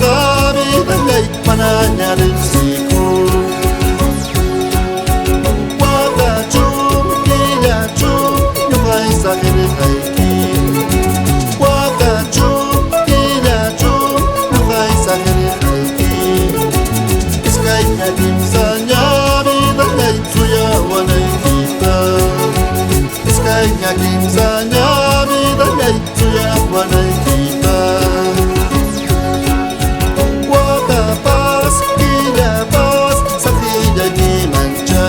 Wayllusqa vidallay manaña riqsiku. Watachum, killachum, ñuqay saqirqayki. Watachum, killachum, ñuqay saqirqayki. Iskayña kimsaña vidallay suyawanaykita. Iskayña kimsaña vidallay suyawanaykita. Watapas, killapas, saqillaykimancha.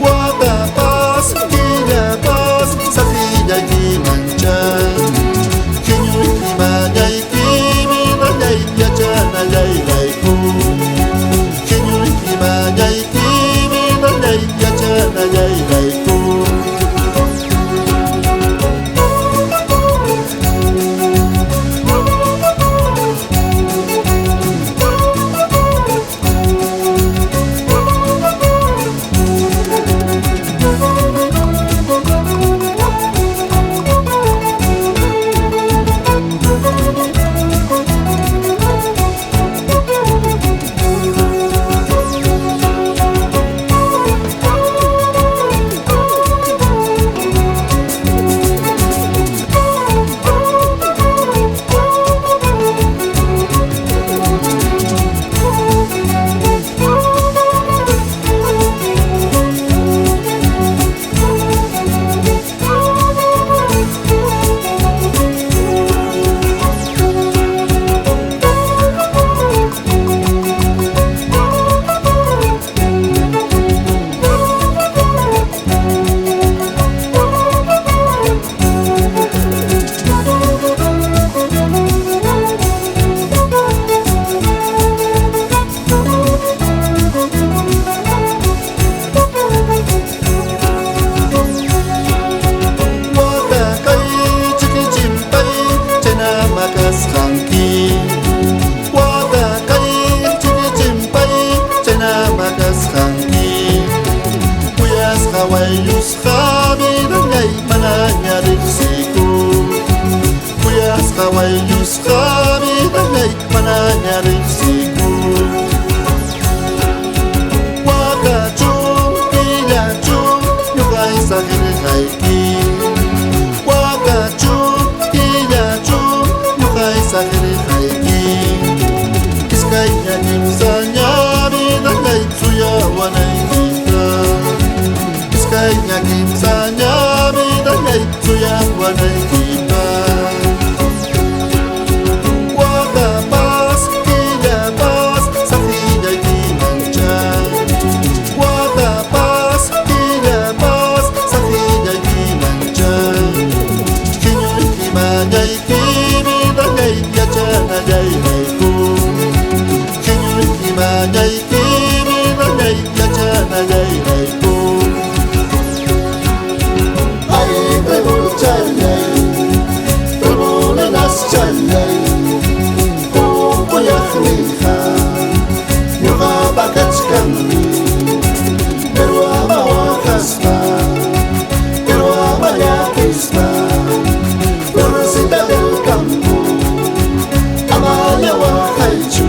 Watapas, killapas, saqillaykimancha. Qiñuyki mañayki vidallay yachanallayrayku. Qiñuyki mañayki vidallay yachanallayrayku. Watakay chikichimpay chaynama kasqanki. Watakay chikichimpay chaynama kasqanki. Kuyasqa wayllusqa vidallay manaña riqsiku. Kuyasqa wayllusqa vidallay manaña riqsiku. Watachum, killachum, ñuqay saqirqayki. Watachum, killachum, ñuqay saqirqayki. Iskayña kimsaña vidallay suyawanaykita. Iskayña kimsaña vidallay suyawanaykita. Watapas, killapas, saqillaykimancha. Watapas, killapas, saqillaykimancha. Qiñuyki mañayki vidallay yachanallayrayku. Qiñuyki mañayki vidallay yachanallayrayku. Ay, trébol-challay, trebolenaschallay, pupuyaqniyqa ñuqapa kachkanmi, pero ama waqaspa, pero ama llakispa, florcita del campo, amalla waqaychu.